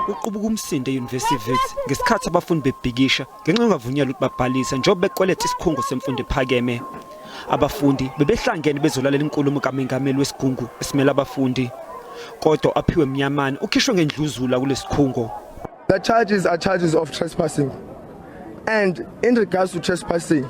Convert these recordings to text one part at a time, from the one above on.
Uqubuka umsindo e-University ngesikhathi abafundi bebhikisha ngenxa yokungavunyelwa ukuthi babhalise njengoba bekweleta isikhungo semfundo ephakeme. Abafundi bebehlangene bezolalela inkulumo kaMengameli wesikhungo esimele abafundi. Kodwa u-Aphiwe Mnyamane ukhishwe ngendluzula kulesikhungo. The charges are charges of trespassing. And in regards to trespassing,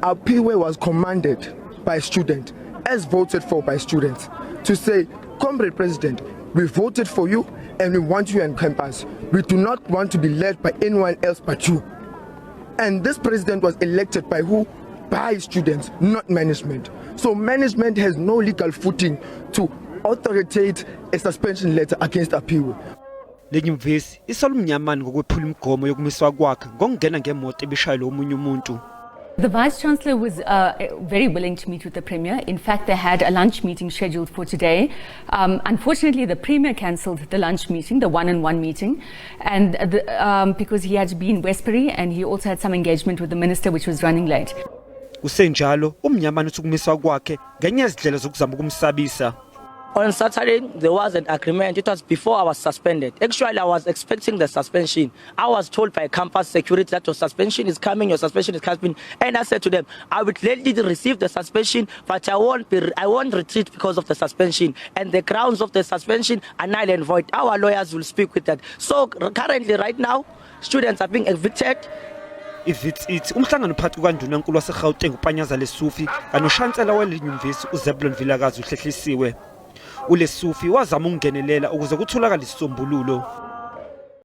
Aphiwe was commanded by a student, as voted for by students, to say, Comrade President, we voted for you and we want you on campus. We do not want to be led by anyone else but you. And this president was elected by who? By students, not management. So management has no legal footing to authoritate a suspension letter against Aphiwe. Lenyuvesi isalumnyamani ngokwephula imigomo yokumiswa kwakhe ngokungena ngemoto ebishayela omunye umuntu. The Vice-Chancellor was very willing to meet with the Premier. In fact, they had a lunch meeting scheduled for today. Unfortunately, the Premier cancelled the lunch meeting, the one-on-one meeting, and because he had to be in Westbury and he also had some engagement with the Minister which was running late. Kusenjalo, umnyamani uthi ukumiswa kwakhe ngenye yezindlela zokuzama ukumsabisa. On Saturday, there was an agreement. It was before I was suspended. Actually, I was expecting the suspension. I was told by campus security that your suspension is coming, your suspension is coming. And I said to them, I would gladly receive the suspension, but I won't retreat because of the suspension. And the grounds of the suspension are null and void. Our lawyers will speak with that. So currently, right now, students are being evicted. iWits umhlangano phakathi kukandunankulu waseGauteng uPanyaza Lesufi kanoshansela welenyuvesi uZebulon Vilakazi uhlehlisiwe. uLesufi wazama ukungenelela ukuze kutholakale isisombululo.